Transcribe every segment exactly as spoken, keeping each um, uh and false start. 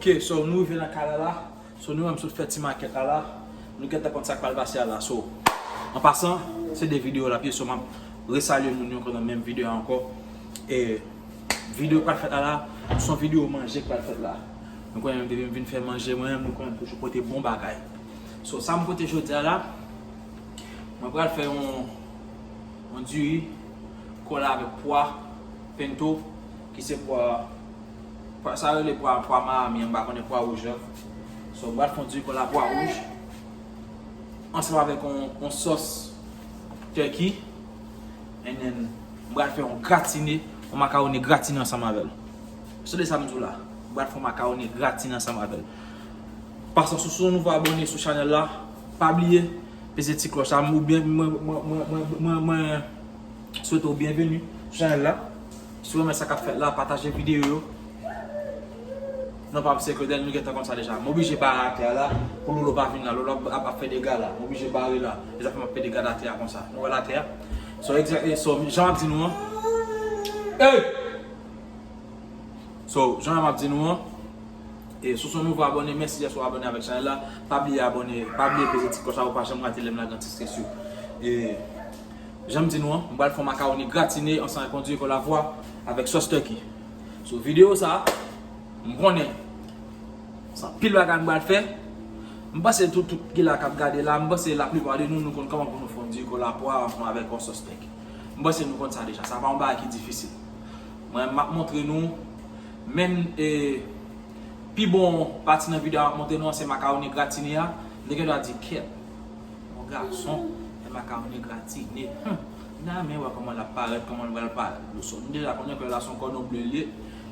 Ok, so nou rive nan kay la la. So nou menm sot fè ti makèt la la. Nou gentan konn sa k pral pase a la. So, an pasan, se de videyo l ap ye. So m ap resalye moun yo ankò nan menm videyo a ankò. E videyo k pral fèt la la, se yon videyo manje k pral fèt la. Nou konnen depi m vin fè manje mwen, nou konnen m toujou pote bon bagay. So sa m pote jodi a la, mwen pral fè yon, yon diri kole avèk pwa pento, ki se pwa, pwa sa yo rele pwa, pwa Miami an, m pa konnen, pwa wouj la. So m pral fè yon diri kole a pwa wouj ansanm avèk yon, yon sòs turkey. And then m pral fè yon gratine, yon makawoni gratine ansanm avè l. Sonje sa m di w la, m pral fè yon makawoni gratine ansanm avè l. Paske si w se yon nouvo abòne sou chanèl la, pa bliye peze ti klòch la, oubyen mwen, mwen, mwen, mwen, mwen, mwen swete w byenveni sou chanèl la. Si w renmen sa k ap fèt la, pataje videyo yo. Non pa m se Claudel, nou gentan konn sa deja. M oblije bare atè a la pou Lolo pa vin la. Lolo ap, ap, ap fè dega la. M oblije bare la. E sa fè m ap fè dega atè a konsa. Nou wè l atè a. So, egzak-, e, so, jan m ap di nou an. Hey! So, jan m ap di nou an. E, si w se yon nouvo abòne, mèsi dèske w abòne avèk chanèl la. Pa bliye abòne, pa bliye peze ti klòch la pou w pa janm rate lè m lage yon ti sketch yo. E, jan m di nou an, m pral fè yon makawoni gratine ansanm avèk yon diri kole a pwa avèk sòs turkey. So, videyo sa a, m konnen se anpil bagay m pral fè. M panse tout, tout ki la k ap gade la, m panse laplipa de nou, nou konn kòman pou nou fè yon diri kole a pwa ansanm avèk yon sòs turkey. M panse nou konn sa deja. Sa pa yon bagay ki difisil. Mwen, m ap montre nou, menm, e, pi bon pati nan videyo a m ap montre nou an, se makawoni gratine a. Nèg yo ta di, "Kèt, yon gason fè makawoni gratine." Hum. N a men wè kòman l ap parèt, kòman l pral parèt. So, nou deja konnen ke la se yon kòdon ble l ye.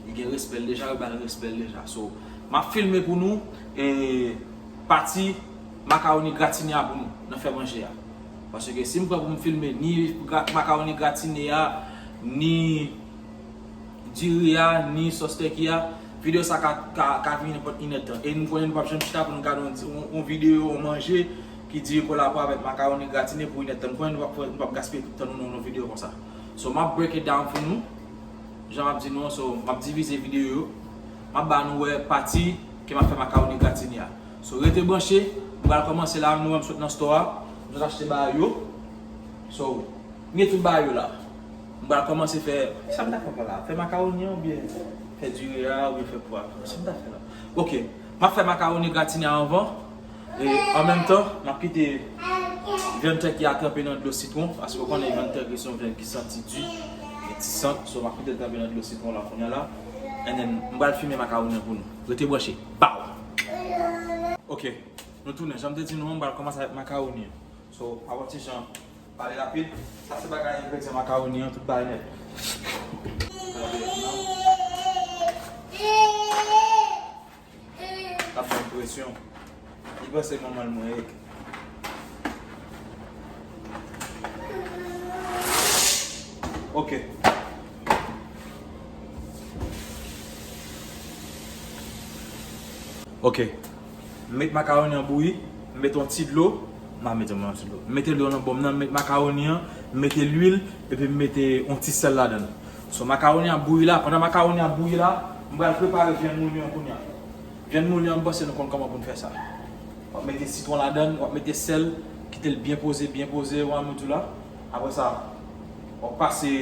Li gen respè l deja, yo ba l respè l deja. So, m ap filme pou nou, e, pati makawoni gratine a pou nou, nan fè manje a. Paske si m pran pou m filme ni gra-, makawoni gratine a, ni diri a, ni sòs turkey a, videyo sa ka, ka, ka vini nenpòt inèdtan. E nou konnen nou p ap janm chita pou nou gade yon, yon, yon videyo, yon manje ki diri kole a pwa avèk makawoni gratine pou inèdtan. Nou konnen nou p ap fè, nou p ap gaspiye tout tan nou nan yon videyo konsa. So, m ap break it down pou nou. Jan m ap di nou an, so, m ap divize videyo yo. M ap ba nou wè pati ke m ap fè makawoni gratine a. So, rete branche, m pral kòmanse la, nou wè m sot nan store a, m sot achte bagay yo. So, m gen tout bagay yo la. M pral kòmanse fè, sa m ta fè la? Fè makawoni an oubyen fè diri a oubyen fè pwa? Sa m ta fè la? Ok, m ap fè makawoni gratine a anvan. E an menm tan, m ap kite vyann turkey a tranpe nan dlo sitwon, paske w konnen vyann turkey se yon vyann ki santi di, gen ti sant, so m ap kite l tranpe nan dlo sitwon la kounye a la. And then, m pral fimen makawoni an pou nou. Rete branche. Bow! Ok, nou tounen. Jan m te di nou an, m pral kòmanse avèk makawoni an. So, pa yon ti jan pale rapid. Sa se bagay engredyan makawoni an, tout bagay nèt. L ap ban m presyon. Li panse manman l mwen ye. Ok. Ok. M met makawoni an bouyi, m met yon ti dlo, m pa mete yon ti dlo. M mete dlo nan bòm nan, m met makawoni an, m mete lwil, epi m mete yon ti sèl ladan l. So, makawoni an ap bouyi la, pandan makawoni an ap bouyi la, m pral prepare vyann mouli an kounye a. Vyann mouli an, m panse nou konn kòman pou n fè sa. W ap mete sitwon ladan l, w ap mete sèl, kite l byen poze, byen poze, w a mwen di w la. Apre sa, w ap pase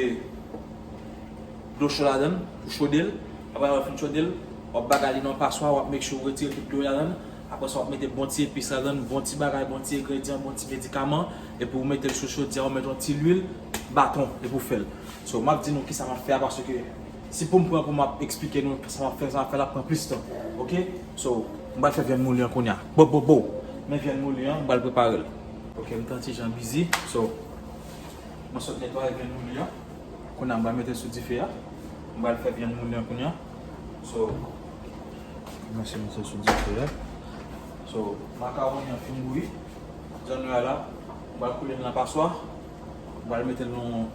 dlo cho ladan l pou chode l. Apre w fin chode l, w ap bagay li nan paswa, w ap make sure w retire tout dlo ladan l. Apre sa, w ap mete bon ti epis ladan l, bon ti bagay, bon ti engredyan, bon ti medikaman. Epi w mete l sou chodyè, w mete yon ti lwil, baton, epi w fè l. So, m ap di nou kisa m ap fè a, paske si pou m pran pou m ap eksplike nou sa m ap fè, sa m ap fè la ap pran plis tan. Ok? So, m pral fè vyann mouli an kounye a. Bo, bo, bo! Men vyann mouli an, m pral prepare l. Ok, m t yon ti jan bizi. So, mwen sot netwaye vyann mouli an. Kounye a, m pral mete l sou dife a. M pral fè vyann mouli an kounye a. So, mwen se mete l sou dife a. So, makawoni an fin bouyi. Zòn nou a la, m pral koule l nan paswa. M pral mete l nan,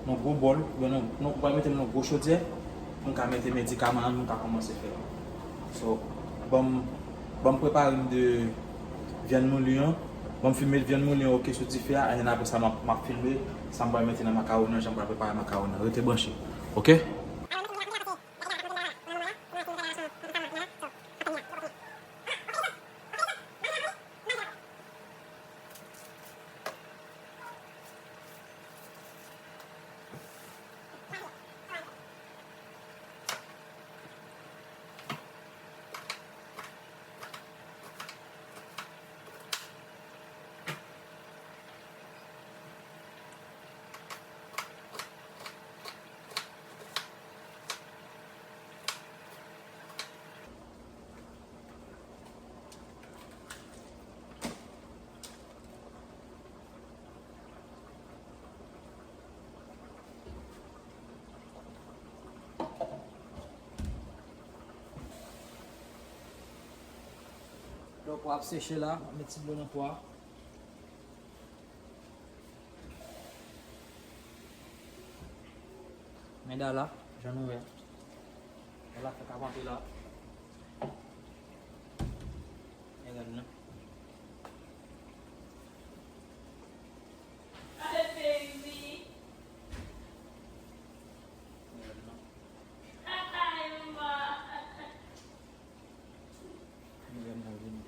nan gwo bòl, oubyen nan, nan, m pral mete l nan gwo chodyè, pou m ka mete medikaman an, nou ka kòmanse fè l. So, ban m, ban m prepare m de vyann mouli an. Ban m fin met vyann mouli an oke sou dife a, and then apre sa, m ap, m ap filme sa m pral mete nan makawoni an, jan m pral prepare makawoni an. Rete branche, oke? Pwa ap seche la, m ap met ti dlo nan pwa. Men dala, jan nou wè. Dala fèk ap antre la. Men gad non. Men gad non. Men gad non vini.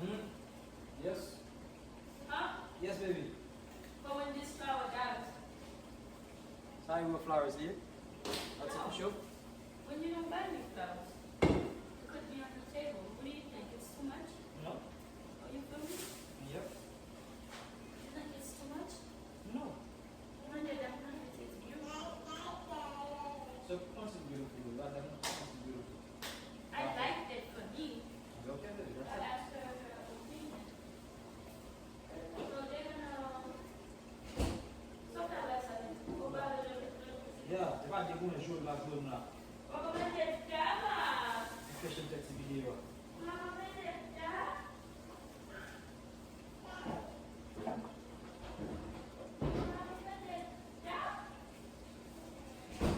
Hmm? Yes. Yes, baby. Sa e real flowers li ye? Artificial? When you don't buy me flowers, it could be on the table. What do you think? It's too much? No. Oh, you feel me? Yep. You think it's too much? No. Wonder that kind of is beautiful. So, of course it's beautiful. Like, of course it's beautiful. I liked it for me. Okay, then. I asked her her opinion. So they're gonna, so fè bagay sa, yeah, se pa de koulè jòn la, jòn la. Ou pa konprann se ta la. Fashion tèt ti videyo. Ou pa konprann se ta.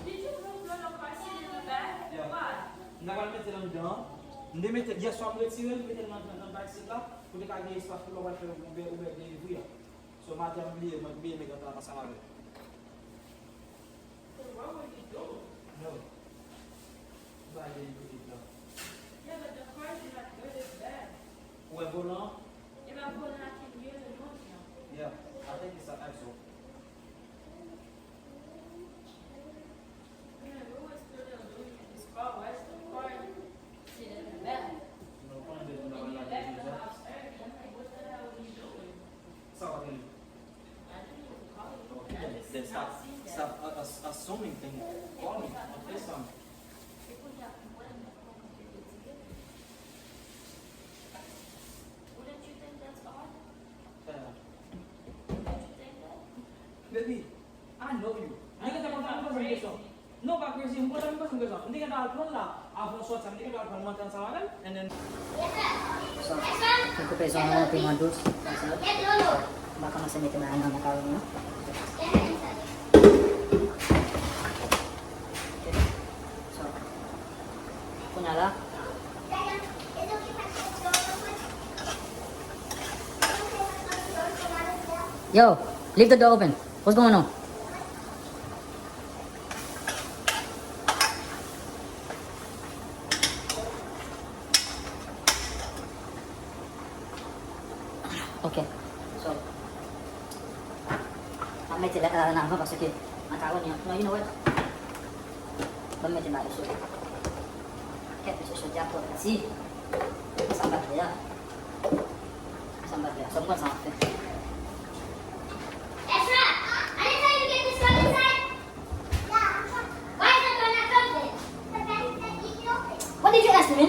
Did you move your parcel in the back? Yeah. Why? M ta pral mete l anndan. M te mete l, yèswa m retire l, m mete l nan, nan, nan bay sit la, pou te ka gen espas pou lè w al fè Uber, Uber delivery a. So, maten an, m bliye, mwen bliye met anndan ansanm avè l. So what were you doing? No. M pa delivery nan. Yeah, but the car is not good, it's bad. Ou wè volan? E pa volan an ki lye l non, non. Yeah, I think it's an axle. Sa w ap rele? Ok, then, then stop, stop uh, uh, assuming, then call me on FaceTime. Baby, I know you. M te gentan kontan m poze m kesyon. Non, pa crazy, m kontan m poze m kesyon. M te gentan al pran l la, avan w sòti a, m te gentan al pran l, m antre ansanm avè l, and then. So, m koupe zòn an, piman dous, konsa. M va kòmanse mete bagay nan makaroni an. Ok. So, kounye a la. Yo, leave the door open. What's going on? Ok. So, m ap mete la, la, la, nan avan paske makaroni an. No, you know what? Ban m mete la sou. Kèt, mesye, soti a twò piti. Sa m pa vle a. Sa m pa vle a. So, m konn sa m ap fè. Ezra, I didn't tell you to get this rug inside? Why is the door not closing? What did you ask me?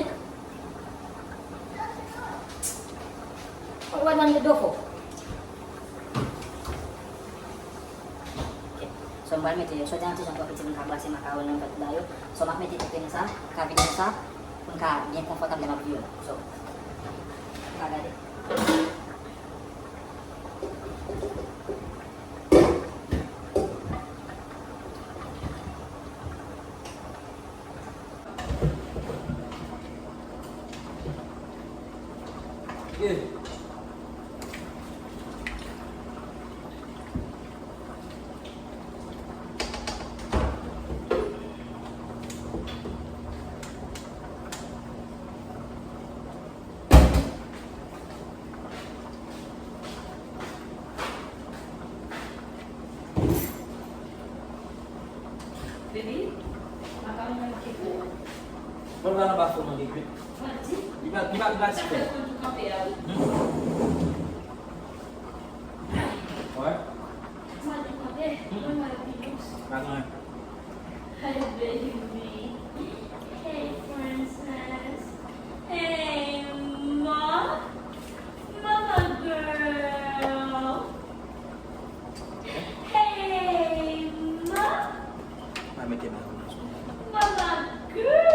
What do I need the door for? Ok. So, m pral mete yo, soti an ti jan twò piti pou m ka brase makaroni an fèt ba yo. So, m ap mete tout peni sa, ka vide konsa, pou m ka byen konfòtab lè m ap vye yo. So, m ka gade. Baby, makaroni an manke kwit. Mwen pa nan bafo manke kwit. Mwen di. Li pa, li pa, li pa ti fè. Sa fè tou kanpe a, wi. Hmm. Wè. Mwen di kanpe, mwen wè pi dous. Pa gen. Hey, baby. Hey, princess. Hey, ma. Mama girl. Hey, ma. Pa mete nan. Mama girl.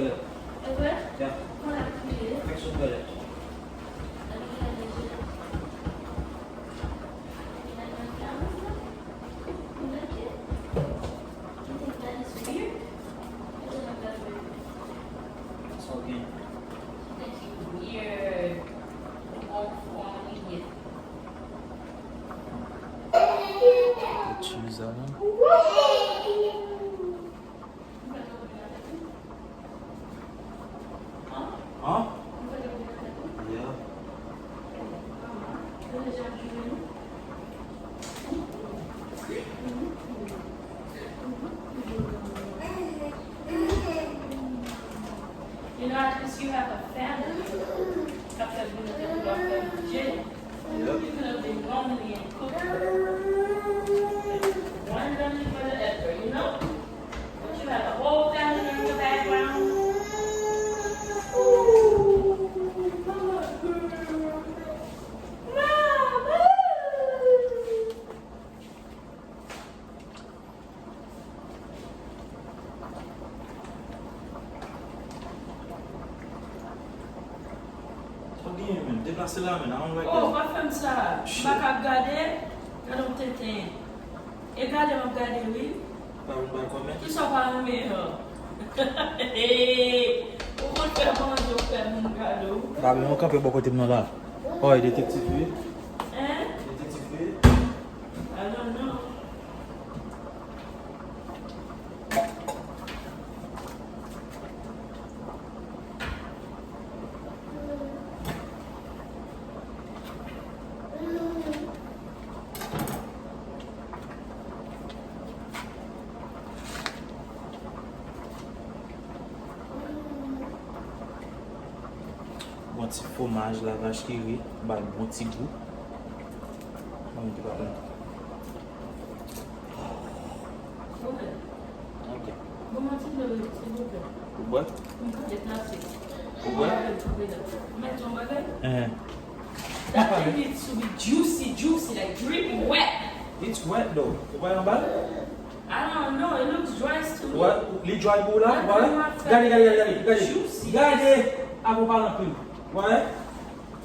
E vre? Yeah. Kòman l ap kriye? Fèk sot dwèt. Sa w gen? Cheese, a non? Huh? Yeah. You know, at least you have a family. After you know that you have family, Jay. Yep. You could have been lonely and cook. One lonely mother ever, you know? But you have a whole family in your background. Ooh, mama, girl. Mama! Sa w genyen, menm? Deplase la, menm. I don't like that. Oh, pa fè m sa. Shit. M pa ka gade. Gade yon tenten. E gade m ap gade, wi. Pa vin bay kòmèt. Kisa w pa renmen an? Ou konn fè manje, ou fè moun gade w. Ba, men mwen kanpe bò kote m nan la. Oy, detektif, wi. Hein? Detektif, wi. I don't know. Bon ti fwomaj la vach ki ri, ba l bon ti gou. Mwen te pa konn. Ok. Bon, yon ti dlo, silvouplè. Ou bwè? M ka deplase. Ou bwè? Mwen mete yon bagay. Hein. That thing needs to be juicy, juicy, like, dripping wet. It's wet, though. Ou pa anba l? I don't know, it looks dry to me. Wè, li dry pou w la, wè. Gade, gade, gade, gade. Gade, avan w pale anpil. Wè.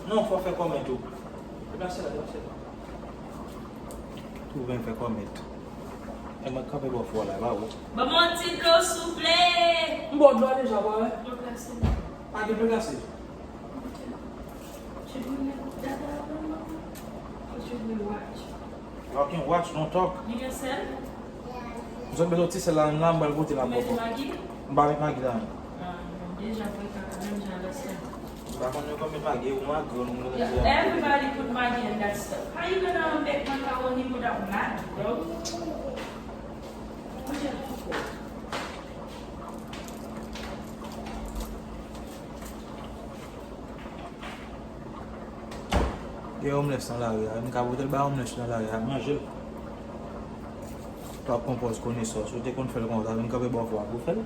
Non, fò fè kòmèt tou. Deplase la, deplase la. Twouve m fè kòmèt. E mwen kanpe bò fò la, ba ou. Ban mwen yon ti dlo, souple. M ba w dlo a deja, wè. Deplase. Pa gen deplase. Should we make that happen? Or should we watch? Y'all can watch, don't talk. You can sell? M sot bezwen ti sèl la, la, m pral goute la. Ou mete pòpò. Magi? M pa met magi la. Ah, deja fwe kaka, menm jan lòt sèl. M pa konn yo konn met magi, ou magi, ou mete. Yeah, everybody put Maggi in that stuff. How you gonna make macaroni without Maggi, bro? What you have to cook? Gen homeless nan lari a, m ka pote l bay homeless nan lari a, ap manje l. L ap pran pòz konesans, ou te konn fè l konsa, vin kanpe bò fò a pou fè l.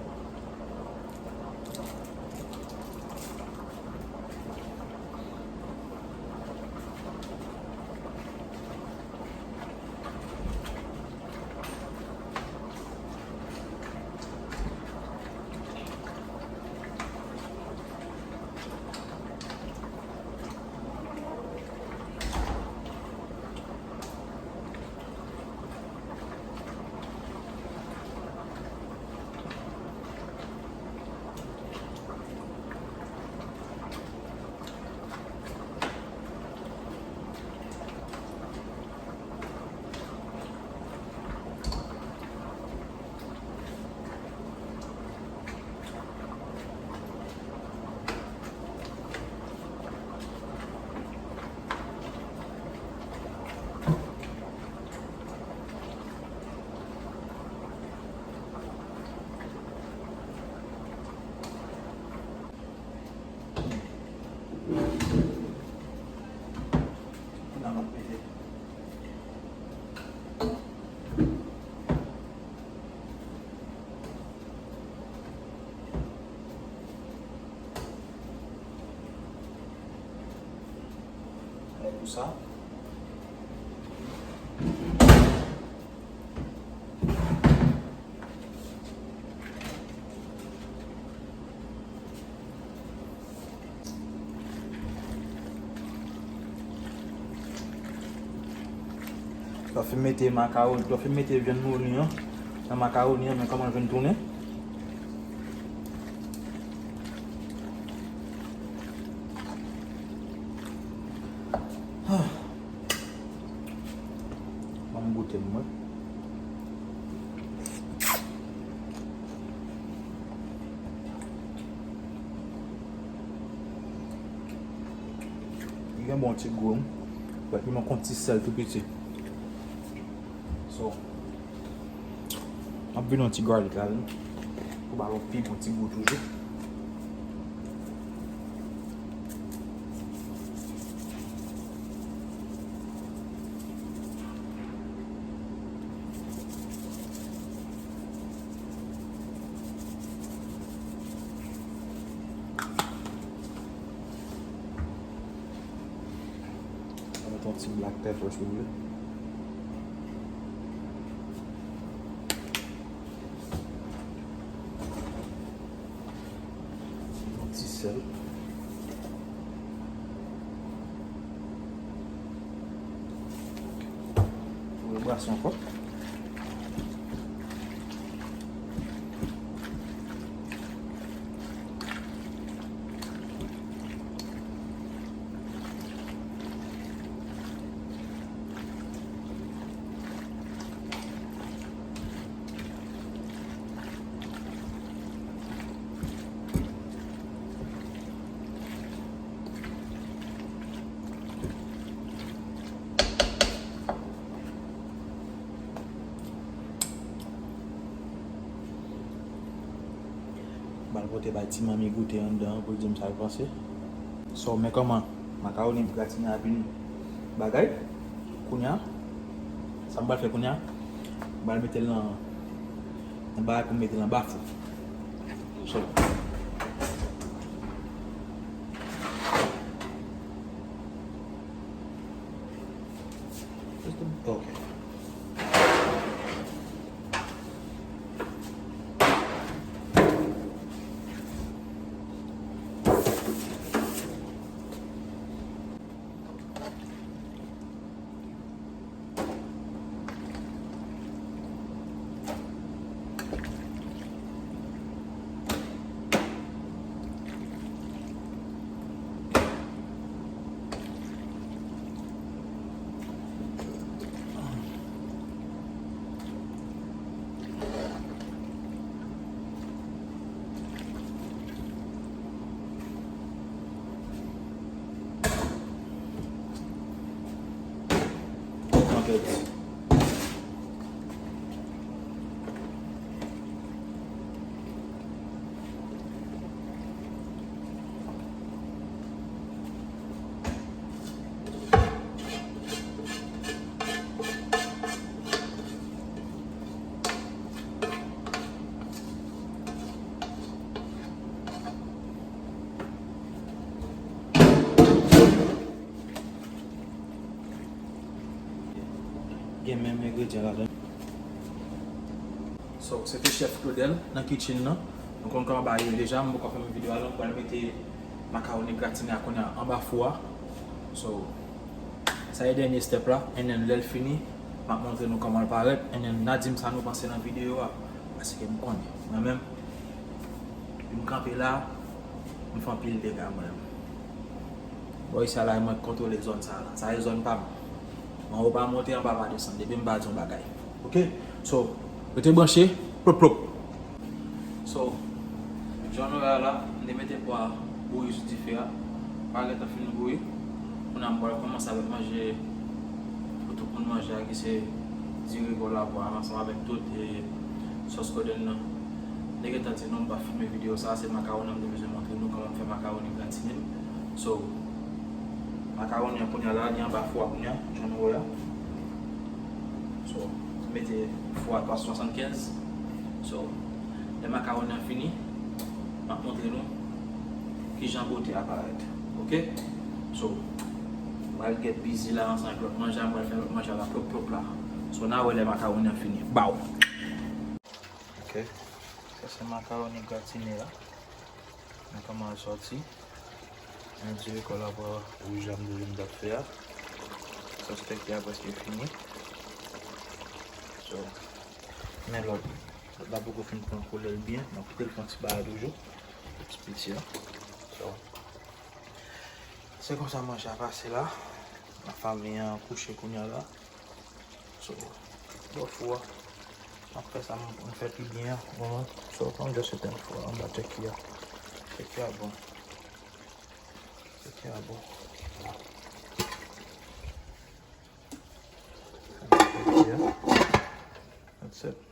Pou sa. Lè w fin mete makawon-, lè w fin mete vyann mouli an nan makawoni an, men kòman l vin tounen. Ah. Ban m goute l, mwen. Li gen bon ti gou, wi. But li manke yon ti sèl tou piti. So, m ap vide yon ti garlic ladan l pou ba l yon pi bon ti gou toujou. Mwen mete yon ti black pepper si w vle. Yon ti sèl. Pou l brase ankò. M pral pote bay ti manmi goute anndan an pou l di m sa l panse. So, men kòman makawoni gratine a vin bagay. Kounye a, sa m pral fè kounye a, m pral mete l nan, nan bagay pou m mete l anba fou. So, ok. Gen menm engredyan ladan. So, se te chèf Claudel nan kitchen nan. Nou konn kòman bagay yo ye deja, m poko fè menm videyo a long, m pral mete makawoni gratine a kounye a anba fou a. So, sa e dènye step la, and then lè l fini, m ap montre nou kòman l parèt, and then n a di m sa nou panse nan videyo a, paske m konnen, mwen menm, m kanpe la, m fè anpil dega mwen menm. Bò isi a la, mwen k kontwole zòn sa la. Sa e zòn pa m. Anwo pa monte, anba pa desann. Depi m pa di yon bagay. Oke? So, rete branche. Plop, plop. So, jan nou wè a la, m te mete pwa bouyi sou dife a. Pwa gentan fin bouyi. Kounye a m pral kòmanse avèk manje pou tout moun manje a, ki se diri kolabwa ansanm avèk tout, e, sòs kodenn nan. M te gentan di nou m p ap filme videyo sa, se makawon an m te bezwen montre nou kòman m fè makawoni gratine m. So, makawoni an kounye a la, li anba fou a kounye a, jan nou wè a. So, m mete fou a twa san swasannkenz. So, lè makawoni an fini, m ap montre nou kijan bote a parèt. Oke? So, m pral get busy la ansanm ak lòt manje a, m pral fè lòt manje a la plop plop la. So, n a wè lè makawoni an fini. Baw! Ok. Sa se makawoni gratine la. Men kòman l sòti. Men diri kolabwa wouj la m te di m t ap fè a. Sòs tèk li a prèske fini. So, men lòt, lòt la poko fin pran koulè l byen, m ap kite l pran ti bagay toujou. Ti piti a. So, se konsa manje a pase la. Lafanmi an kouche kounye a la. So, bò fou a. M ap fè sa m konn fè pi byen an. So, ann just etenn fou a anba tèki a. Tèki a bon. Tèki a bon. Tèki a. That's it.